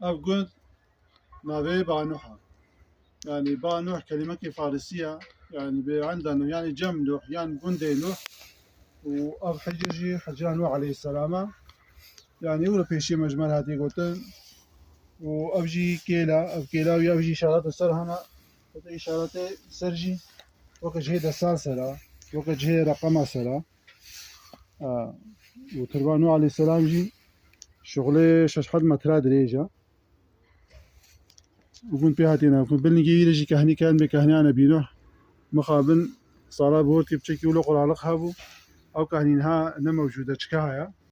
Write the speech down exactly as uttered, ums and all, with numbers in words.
Ev gund navê Ba Nuh e. Yanî Ba Nuh kelimekê farisî ye. Yanî bê enda Nuh, yanî cem Nuh, yan gundê Nuh. Û ev hicr jî hicra Nuh aleyhisselam e. Yanî ew li pêşî me ji me re hatiye gotin. Û ev jî kêl e, ev kêla wî, ev jî îşaretê ser hene. Ev îşaretê ser jî weke cihê destan ser e, weke cihê reqema ser e. E, û tirba Nuh aleyhisselam jî şixulê şeş heft metre dirêj e. Û gund pê hatî navkirin. Bilnigê wî re jî kehnî ken bê kehniyane bîno. Mixabin sala bi hortî piçekî wilo quraliq hebû. Ew kehnî niha ne mewcûd e, çike heye.